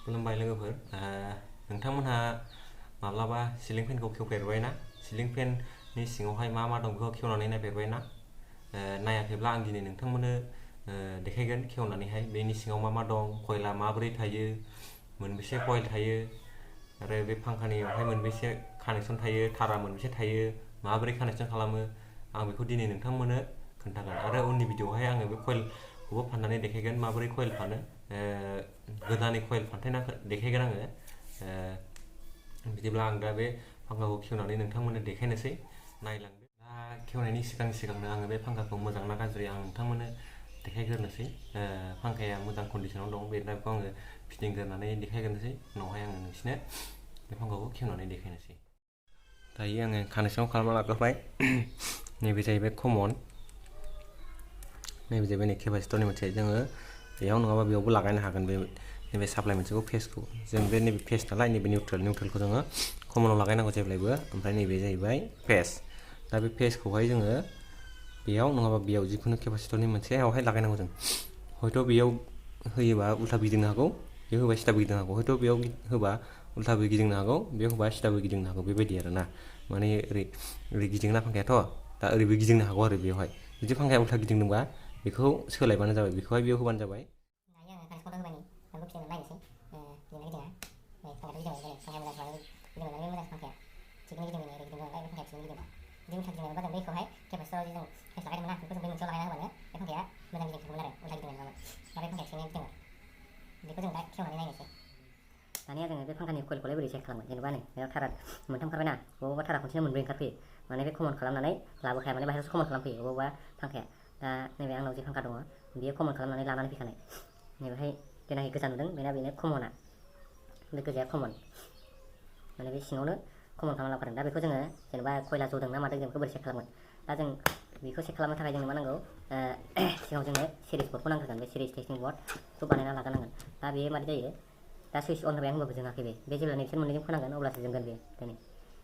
खुलुमबाय लोगोफोर नोंथांमोनहा माब्लाबा सिलिं फेनखौ खेवफेरबाय ना सिलिं फेननि सिङावहाय मा मा दं बेखौ खेवनानै नायफेरबाय ना नायाखैब्ला आं दिनै नोंथांमोननो देखायगोन खेवनानैहाय बेनि सिङाव मा मा दं कइलआ माबोरै थायो मोनबेसे कइल थायो आरो बे फांखानियावहाय मोनबेसे कानेक्सन थायो थारा मोनबेसे थायो माबोरै कानेक्सन खालामो आं बेखौ दिनै नोंथांमोननो खोन्थागोन आरो उननि भिडिअआवहाय आङो बे कइलखौबो फाननानै देखायगोन माबोरै कइल फानो गोदानै कइल फान्थायना देखायगोन आङो बिदिब्ला आं दा बे फांखाखौ खेवनानै नोंथांमोननो देखायनोसै नायलांदो दा खेवनायनि सिगांनो आङो बे फांखाखौ मोजां ना गाज्रि आं नोंथांमोननो देखायग्रोनोसै फांखाया मोजां कन्डिसनाव दं बे बेखौ आङो फिदिंग्रोनानै देखायग्रोनोसै उनावहाय आङो नोंसिनो बे फांखाखौ खेवनानै देखायनोसै दायो आङो कानेक्सन खालामना लाग्रोबाय नैबे जाहैबाय कमन नैबे जाहैबाय नै केपासिटरनि मोनसे जोङो बेयाव नङाबा बेयावबो लागायनो हागोन बे नैबे साप्लाइ मोनसेखौ फेसखौ जों बे नैबे फेस नालाय नैबे निउट्रेलखौ जोङो कमनाव लागायनांगौ जेब्लायबो ओमफ्राय नैबे जाहैबाय फेस दा बे फेसखौहाय जोङो बेयाव नङाबा बेयाव जिखुनु केपासिटरनि मोनसेयावहाय लागायनांगौ जों हयथ' बेयाव होयोबा उल्था गिदिंनो हागौ बेयाव होबा सिदाबो गिदिंनो हागौ हयथ' बेयाव होबा उल्थाबो गिदिंनो हागौ बेयाव होबा सिदाबो गिदिंनो हागौ बेबायदि आरोना माने ओरै गिदिंना फांखायाथ' दा ओरैबो गिदिंनो हागौ आरो बेयावहाय जुदि फांखाया उल्था गिदिंदोंबा बेखौ सोलायबानो जाबाय बेखौहाय बेयाव होबानो जाबाय दानिया जोङो बे फांखानि कइलखौलाय बोरै चेक खालामगोन जेनेबा नै बेयाव थारा मोनथाम ओंखारबायना बबेबा थारा खनसेनो मोनब्रै ओंखारफैयो माने बे कमन खालामनानै लाबोखाया माने बाहेरायावसो कमन खालामफैयो बबेबा फांखाया दा नैबे आंनाव जे फांखा दङ बियो कमन खालामनानै लानानै फैखानाय नैबेहाय जेनाखि गोजा नुदों बेनो कमना बे गोजाया कमन माने बे सिङावनो कमन खालामना लाबोखादों दा बेखौ जोङो जेनेबा कइला जदों ना मादों जों बेखौ बोरै चेक खालामगोन दा जों बेखौ चेक खालामनो थाखाय जोंनो मा नांगौ सिगाङाव जोंनो सिरिस बर्डखौ नांग्रोगोन बे सिरिस टेस्टिं बर्डखौ बानायना लाग्रोनांगोन दा बेयो मारै जायो दा सुइच अन होबाय आं होनबाबो जोङाखै बे जेब्ला नोंसोर मोननैजों फोनांगोन अब्लासो जोंगोन बे दिनै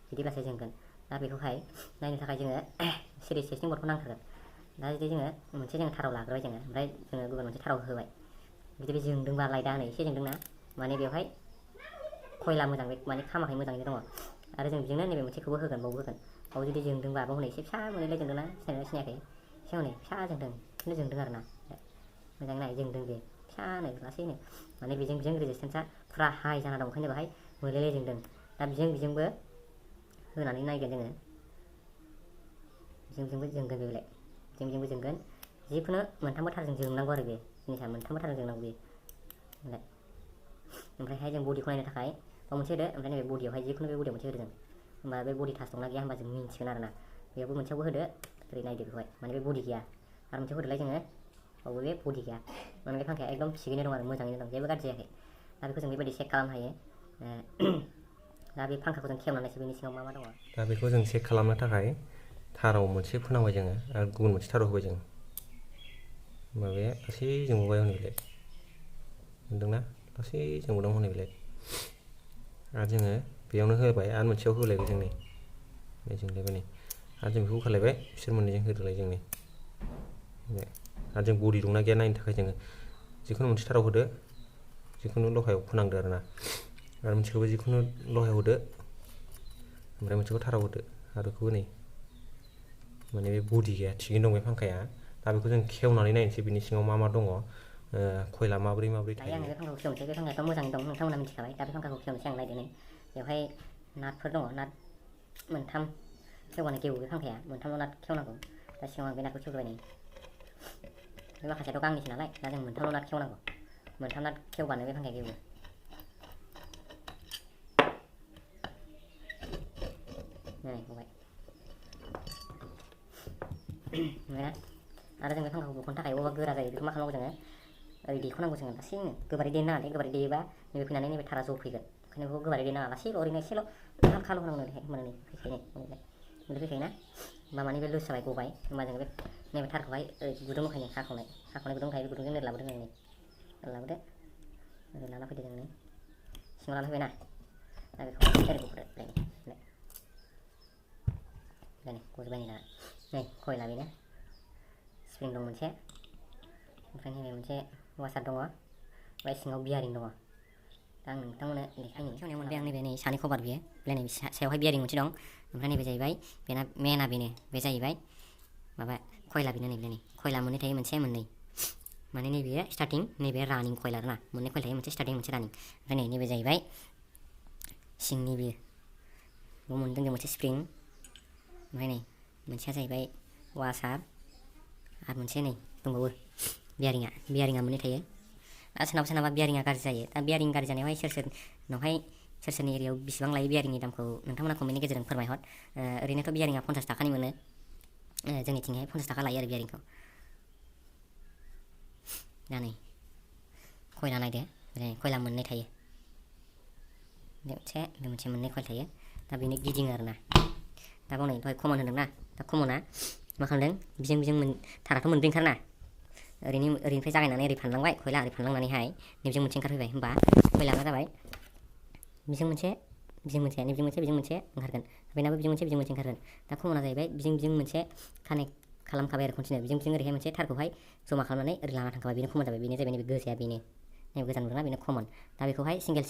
बिदिब्लासो जोंगोन दा बेखौहाय नायनो थाखाय जोङो सिरिस टेस्टिं बर्डखौ नांथारगोन दा जुदि जोङो मोनसे जों थाराव लाग्रोबाय जोङो ओमफ्राय जोङो गुबुन मोनसे थाराव होबाय जुदि बे जोंदोंबा लाइटआ नै एसे जोंदोंना माने बेवहाय कइला मोजां बे माने खामाखै मोजाङैनो दङ आरो जों बेजोंनो नैबे मोनसेखौबो होगोन बाव होगोन बाव जुदि जोंदोंबा बाव हनै एसे फिसा मोनैलाय जोंदोंना सिनायना सिनायाखै एसे हनै फिसा जोंदों खिन्थु जोंदों आरोना मोजाङै नाय जोंदों बे फिसानो लासैनो माने बेजों रेजिस्टेन्सआ फुरा हाइ जाना दं ओंखायनो बेवहाय मोलेले जोंदों दा बेजोंबो होनानै नायगोन जोङो बेजोंबो जोंगोन बेलाय बेजोंबो जोंगोन जिखुनु मोनथामबो थारजों जोंनांगौ आरो बे जिनिसा मोनथामबो थारजों जोंनांगौ बे ओमफ्रायहाय जों बडिखौ नायनो थाखाय बाव मोनसे होदो ओमफ्राय नैबे बडियावहाय जिखुनु बे बडियाव मोनसे होदो जों होमबा बे बडि टाच दंना गैया होमबा जों मिन्थिगोन आरोना बेयावबो मोनसेयावबो होदो ओरै नायदो बेखौहाय माने बे बडि गैया आरो मोनसेयाव होदोलाय जोङो बावबो बे बडि गैया माने बे फांखाया एकदम थिगैनो दं आरो मोजाङैनो दं जेबो गाज्रि जायाखै दा बेखौ जों बेबायदि चेक खालामनो हायो दा बे फांखाखौ जों खेवनानैसो बेनि सिङाव मा दङ दा बेखौ जों चेक खालामनो थाखाय थाराव मोनसे फोनांबाय जोङो आरो गुबुन मोनसे थाराव होबाय जों माबाया लासै जोंबोबाय हनै बेलाय नुदोंना लासै जोंबोदों हनै बेलाय आरो जोङो बेयावनो होबाय आरो मोनसेयाव होलायबाय जों नै जोंलायबाय नै आरो जों बेखौ होलायबाय बिसोर मोननैजों होदोलाय जों नै आरो जों बडि दंना गैया नायनो थाखाय जोङो जिखुनु मोनसे थाराव होदो जिखुनु लहायाव फोनांदो आरोना आरो मोनसेखौबो जिखुनु लहायाव होदो ओमफ्राय मोनसेखौ थाराव होदो आरो बेखौबो नै माने बे बडि गैया थिगैनो दं बे फांखाया दा बेखौ जों खेवनानै नायनोसै बिनि सिङाव मा दङ कइला माबोरै थायो आङो बे फांखाखौ खेवनोसै बे फांखायाथ' मोजाङै दं नोंथांमोना मिथिखाबाय दा बे फांखाखौ खेवनोसै आं नायदो नै बेवहाय नाटफोर दङ नाट मोनथाम खेवबानो गेवो बे फांखाया मोनथामल' नाट खेवनांगौ दा सिगाङाव आं बे नाटखौ खेवबाय नै बे माखासेयाथ' गांनैसो नालाय दा जों मोनथामल' नाट खेवनांगौ मोनथाम नाट खेवबानो बे फांखाया गेवो नै गबाय ओमफ्राय आरो जों बे फांखाखौ बख'नो थाखाय बबेबा गोरा जायो बेखौ मा खालामनांगौ जोङो ओरै दैख'नांगौ जोङो लासैनो गोबारै देनो नाङा गोबारै देयोबा नैबे फैनानै नैबे थारा जफैगोन ओंखायनो बेखौ गोबारै देनो नाङा लासैल' ओरैनो एसेल' हालखाल' होनांगौ ओरैहाय होमबानो नै फैखायो नै फैखायोना होमबा माने बे लुज जाबाय गबाय होमबा जोङो बे नैबे थारखौहाय ओरै गुदुं दंखायो हाखावनाय गुदुं दंखायो बे गुदुंजों ओरै लाबोदो नै लाबोदो ओरै लाना फैदो जों नै सिङाव लाना फैबायना दा बेखौ ओरै गख'दो नै गजोबबाय नै दाना नै कइला बेनो स्प्रिं दं मोनसे ओमफ्राय नैबे मोनसे वासार दङ ओमफ्राय सिङाव बियारिं दङ दा आं नोंथांमोननो आंनि खेवनायाव मोनबाय आं नैबे नै सानै कभार बियो ओमफ्राय नैबे सायावहाय बियारिं मोनसे दं ओमफ्राय नैबे जाहैबाय बेना मेना बेनो बे जाहैबाय माबा कयला बेनो नै कयला मोननै थायो मोनसे मोननै माने नैबे स्टार्टिं नैबे रानिं कयल आरोना मोननै कयल थायो मोनसे स्टार्टिं मोनसे रानिं ओमफ्राय नैबे जाहैबाय सिंनि बियो बेयाव मोनदों जों मोनसे स्प्रिं ओमफ्राय नै मोनसेया जाहैबाय वासार आरो मोनसे नै दंबावो बियारिंआ मोननै थायो दा सोरनाबा बियारिंआ गाज्रि जायो दा बियारिं गाज्रि जानायावहाय सोरनि एरियायाव बेसेबां लायो बियारिंनि दामखौ नोंथांमोना कमेन्टनि गेजेरजों फोरमायहर ओरैनोथ' बियारिंआ 50 थाखानि मोनो जोंनिथिंहाय 50 थाखा लायो आरो बियारिंखौ दा नै कयला नायदो कयला मोननै थायो बे मोनसे मोननै कयल थायो दा बेनो गिदिङो आरोना दा बाव नै दहाय कमन होनदोंना दा कमना मा खालामदों बिजों थाराथ' मोनब्रै ओंखारोना ओरैनिफ्राय जागायनानै ओरै फानलांबाय कयला ओरै फानलांनानैहाय नैबेजों मोनसे ओंखारफैबाय होमबा कयला मा जाबाय बिजों मोनसे ओंखारगोन बेनाबो बिजों मोनसे ओंखारगोन दा कमना जाहैबाय बिजों मोनसे कानेक्ट खालामखाबाय आरो कन्टिनिउ बिजों ओरैहाय मोनसे थारखौहाय जमा खालामनानै ओरै लाना थांखाबाय बेनो कमन जाबाय बेनो जाबाय नैबे गोजाया बेनो नैबे गोजान नुदोंना बेनो कमन दा बेखौहाय सिंगेल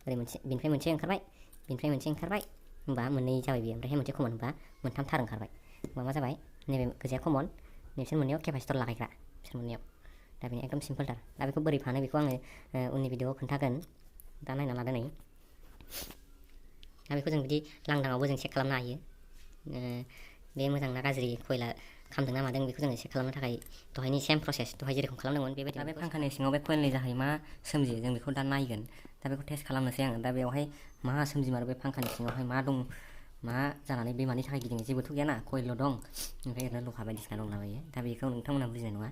ओरै बेनिफ्राय मोनसे ओंखारबाय होमबा मोननै जाबाय बियो ओमफ्राय मोनसे कमन होमबा मोनथाम थार ओंखारबाय होमबा मा जाबाय नैबे गोजाया कमन नोंसोर मोननैयाव केपासिटर लागायग्रा बिसोर मोननैयाव दा बेनो एकदम सिम्पोलथार दा बेखौ बोरै फानो बेखौ आङो उननि भिडिअआव खोन्थागोन दा नायना लादो नै दा बेखौ जों बिदि लांदाङावबो जों चेक खालामनो हायो बे मोजां ना गाज्रि कयला खामदों ना मादों बेखौ जोङो चेक खालामनो थाखाय दहायनि सेम प्रसेस दहाय जेरेखम खालामदोंमोन बेबायदि बे फांखानि सिङाव बे कयलनि जाहै मा सोमजियो जों बेखौ दा नायगोन दा बेखौ टेस्ट खालामनोसै आङो दा बेवहाय मा सोमजिमारो बे फांखानि सिङावहाय मा दं मा जानानै बे मानि थाखाय गिदिङो जेबोथ' गैयाना कयलल' दं ओमफ्राय ओरैनो लहा बायदिसिना दंलाबायो दा बेखौ नोंथांमोनहा बुजिनाय नङा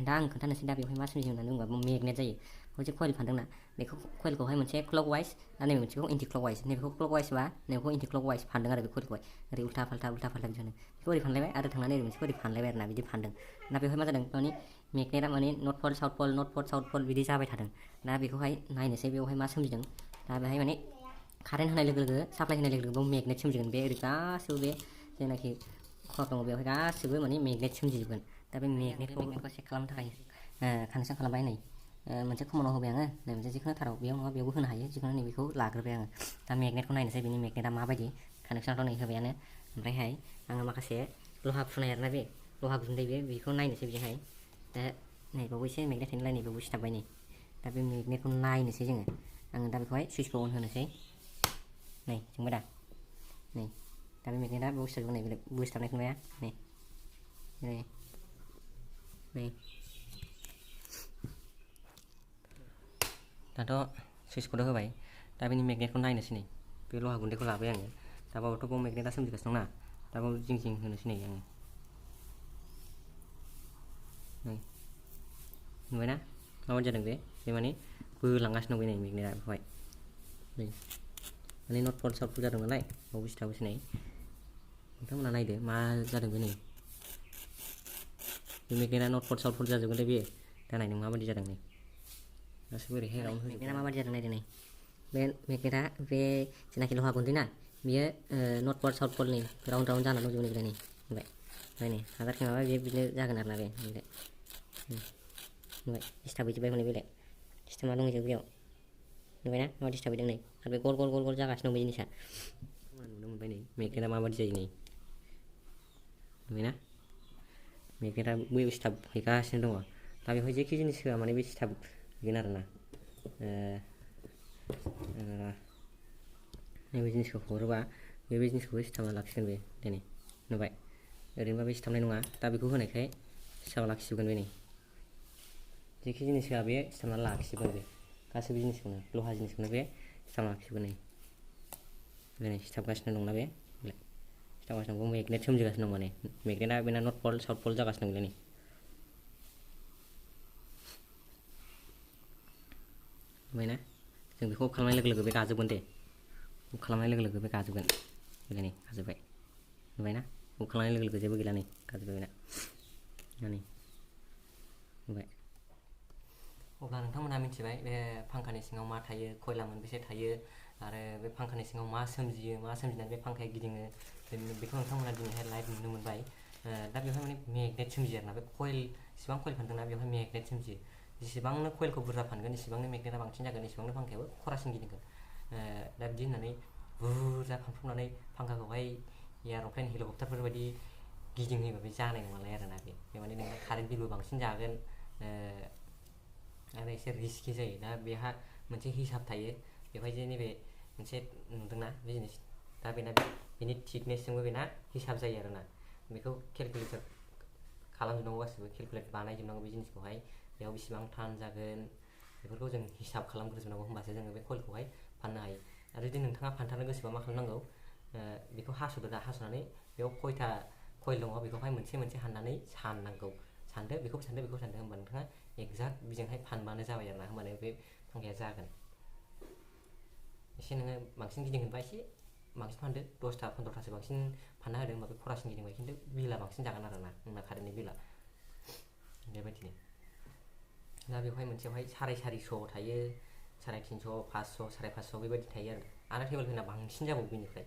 दा आं खोन्थानोसै दा बेवहाय मा सोमजियो होननानै बुङोबा मेगनेट जायो मोनसे कयल फानदोंना बेखौ कयलखौहाय मोनसे क्लकवाइज दा नैबे मोनसेखौ एन्टि क्लकवाइज नैबेखौ क्लकवाइजबा नैबेखौ एन्टि क्लकवाइज फानदों आरो बे कयलखौहाय ओरै उल्था फाल्था बिदि होनो बेखौ ओरै फानलायबाय आरो थांनानै ओरै मोनसेखौ ओरै फानलायबाय आरोना बिदि फानदों दा बेवहाय मा जादों माने मेगनेटआ माने नर्थ पल साउथ पल बिदि जाबाय थादों दा बेखौहाय नायनोसै बेवहाय मा सोमजिदों दा बेहाय माने कारेन्ट होनाय लोगो साप्लाय होनाय लोगो बेयाव मेगनेट सोमजिगोन बे ओरै गासिबो बे जेनाखि खर दङ बेवहाय गासिबो माने मेगनेट सोमजिजोबगोन दा बे मेगनेटखौ चेक खालामनो थाखाय कानेक्सन खालामबाय नै मोनसे कमनाव होबाय आङो नै मोनसे जिखुनु थाराव बेयाव नङा बेयावबो होनो हायो जिखुनु नैबेखौ लाग्रोबाय आङो दा मेगनेटखौ नायनोसै बेनि मेगनेटआ माबायदि कानेक्सनाथ' नै होबायानो ओमफ्रायहाय आङो माखासे लहा फुनाय आरोना बे लहा गुन्दै बेखौ नायनोसै बेजोंहाय दा नैबावबो एसे मेगनेट थायोनालाय नैबावबो सिथाबबाय नै दा बे मेगनेटखौ नायनोसै जोङो आङो दा बेखौहाय सुइचखौ अन होनोसै नै जोंबाय दा नै दा बे मेगनेटआ बेयाव सिथाबजोबो नै बेयाव सिथाबनायखौ नुबाय नै दाथ' सुइचखौथ' होबाय दा बेनि मेगनेटखौ नायनोसै नै बे लहा गुन्दैखौ लाबाय आङो दा बावथ' बाव मेगनेटआ सोमजिगासिनो दंना दा बाव जिं होनोसै नै आङो नै नुबायना माबायदि जादों बे माने बोलांगासिनो दं बे नै मेगनेटआ बेखौहाय नै माने नर्थ पल साउथ पल जादों नालाय बावबो सिथाबोसै नै नोंथांमोना नायदो मा जादों बे नै बे मेगनेटआ नर्थ पल साउथ पल जाजोबगोनलै बेयो दा नाय नों माबायदि जादों नै गासिबो ओरैहाय राउन्ड होजोबबाय मेगनेटआ माबायदि जादों नायदो नै बे मेगनेटआ बे जेनाखि लहा गुन्दै ना बियो नर्थ पल साउथ पलनि राउन्ड जानानै दंजोबो नै नै नुबाय नै हाजारखि माबा बियो बिदिनो जागोन आरोना बे नुबाय सिथाबहैजोबबाय हनै बेलाय सिस्टेमा दंजोबो बेयाव नुबायना माबायदि सिथाबहैदों नै आरो बे गल जागासिनो दं बे जिनिसा नुनो मोनबाय नै मेगनेटआ माबायदि जायो नै नुबायना मेगनेटआ बैयाव सिथाबहैगासिनो दङ दा बेवहाय जेखि जिनिस होआ माने बे सिथाबहैगोन आरोना नैबे जिनिसखौ हरोबा बे जिनिसखौबो सिथाबना लाखिगोन बे दिनै नुबाय ओरैनोबा बे सिथाबनाय नङा दा बेखौ होनायखाय सिथाबना लाखिजोबगोन बे नै जेखि जिनिस होआ बे सिथाबना लाखिजोबगोन बे गासैबो जिनिसखौनो लहा जिनिसखौनो बे सिथाबना लाखिजोबगोन नै सिथाबगासिनो दंना बे सिथाबगासिनो दं मेगनेट सोमजिगासिनो दं माने मेगनेटआ बेना नर्थ पल साउथ पल जागासिनो दं नै नुबायना जों बेखौ खालामनाय लोगो लोगो बे गाजोबगोन दे खालामनाय लोगो लोगो बे गाजोबगोन बेलाय नै गाजोबबाय नुबायना बेखौ खालामनाय लोगो लोगो जेबो गैला नै गाजोबबाय बेना नै नुबाय अब्ला नोंथांमोनहा मिथिबाय बे फांखानि सिङाव मा थायो कयला मोनबेसे थायो आरो बे फांखानि सिङाव मा सोमजिनानै बे फांखाया गिदिङो बेखौ नोंथांमोनहा दिनैहाय लाइभ नुनो मोनबाय दा बेवहाय माने मेगनेट सोमजियो आरोना बे कयल सिबां कयल फानदोंना बेवहाय मेगनेट सोमजियो जेसेबांनो कइलखौ बुरजा फानगोन एसेबांनो मेगनेटा बांसिन जागोन एसेबांनो फांखायाबो खरासिन गिदिंगोन दा बिदि होननानै बुरजा फानफ्रबनानै फांखाखौहाय एयारप्लेन हेलिकप्टारफोर बायदि गिदिंहोयोबा बे जानाय नङालाय आरोना बे माने नोंना कारेन्ट बिलबो बांसिन जागोन आरो एसे रिस्कि जायो दा बेहा मोनसे हिसाब थायो बेवहाय जे नैबे मोनसे नुदोंना बे जिनिस दा बेनि थिकनेसजोंबो बेना हिसाब जायो आरोना बेखौ केलकुलेटर खालामजोबनांगौ गासिबो केलकुलेट बानायजोबनांगौ बे जिनिसखौहाय बेयाव बेसेबां टान जागोन बेफोरखौ जों हिसाब खालामग्रोजोबनांगौ होमबासो जोङो बे कइलखौहाय फाननो हायो आरो जुदि नोंथाङा फानथारनो गोसोबा मा खालामनांगौ बेखौ हास'दो दा हास'नानै बेयाव खयथा कइल दङ बेखौहाय मोनसे मोनसे हाननानै साननांगौ सानदो बेखौ सानदो होमबा नोंथाङा एक्जाक्ट बेजोंहाय फानबानो जाबाय आरोना होमबानो बे फांखाया जागोन एसे नोङो बांसिन गिदिंहोनबा एसे बांसिन फानदो 10टा 15टासो बांसिन फानना होदो होमबा बे खरासिन गिदिंबाय खिन्थु बिला बांसिन जागोन आरोना नोंना कारेन्टनि बिला बेबायदिनो दा बेवहाय मोनसेयावहाय 450 थायो 350 500 550 बेबायदि थायो आरो टेबोल फेना बांसिन जाबावो बेनिफ्राय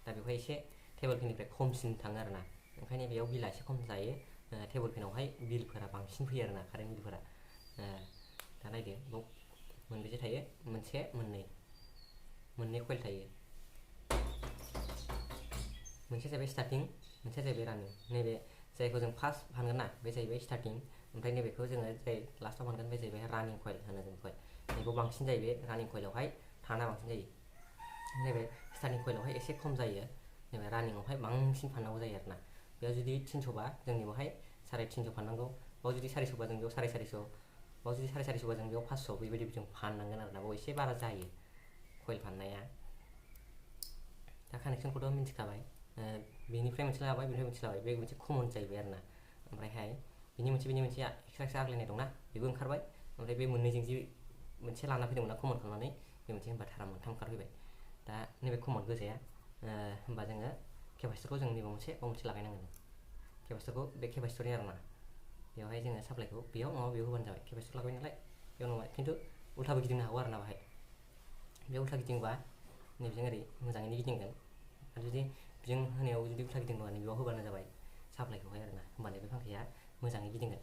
दा बेवहाय एसे टेबोल फेननिफ्राय खमसिन थाङो आरोना ओंखायनो बेयाव बिला एसे खम जायो टेबोल फेनावहाय बिलफोरा बांसिन फैयो आरोना कारेन्ट बिलफोरा दा नायदो बाव मोनबेसे थायो मोनसे मोननै कइल थायो मोनसे जाहैबाय स्टार्टिं मोनसे जाहैबाय रानिं नैबे जायखौ जों फार्स्ट फानगोन ना बे जाहैबाय स्टार्टिं ओमफ्राय नैबेखौ जोङो जाय लास्टआव फानगोन बे जाहैबाय रानिं कइल होनो जों बेखौहाय नैबेखौ बांसिन जायो बे रानिं कइलावहाय थाना बांसिन जायो नैबे स्टार्टिं कइलावहाय एसे खम जायो नैबे रानिंआवहाय बांसिन फाननांगौ जायो आरोना बेयाव जुदि 300 बा जोंनि बेवहाय 350 फाननांगौ बाव जुदि 400 बा जों बेयाव 450 बाव जुदि 450 बा जों बेयाव 500 बेबायदि जों फाननांगोन आरोना बाव एसे बारा जायो कइल फाननाया दा कानेक्सनखौथ' मिन्थिखाबाय बेनिफ्राय मोनसे लाबाय बेनिफ्राय मोनसे लाबाय बे मोनसे कमन जाहैबाय आरोना ओमफ्रायहाय बेनि मोनसे एक्सट्रा आग्लायनाय दंना बेबो ओंखारबाय ओमफ्राय बे मोननैजों जि मोनसे लाना फैदोंमोन ना कमन खालामनानै बे मोनसे होनबा थारा मोनथाम ओंखारफैबाय दा नैबे कमन गोजाया होनबा जोङो केपासिटरखौ जों नैबे मोनसे लागायनांगोन केपासिटरखौ बे केपासिटरनि आरोना बेवहाय जोङो साप्लाइखौ बेयाव नङाबा बेयाव होबानो जाबाय केपासिटर लागाय नालाय बेयाव नङा खिन्थु उल्थाबो गिदिंनो हागौ आरोना बाहाय बे उल्था गिदिंबा नैबेजों ओरै मोजाङैनो गिदिंगोन आरो जुदि बेजों होनायाव जुदि उल्था गिदिंबा नैबेयाव होबानो जाबाय साप्लाइखौहाय आरोना होमबानो बे फांखाया मोजाङै गिदिंगोन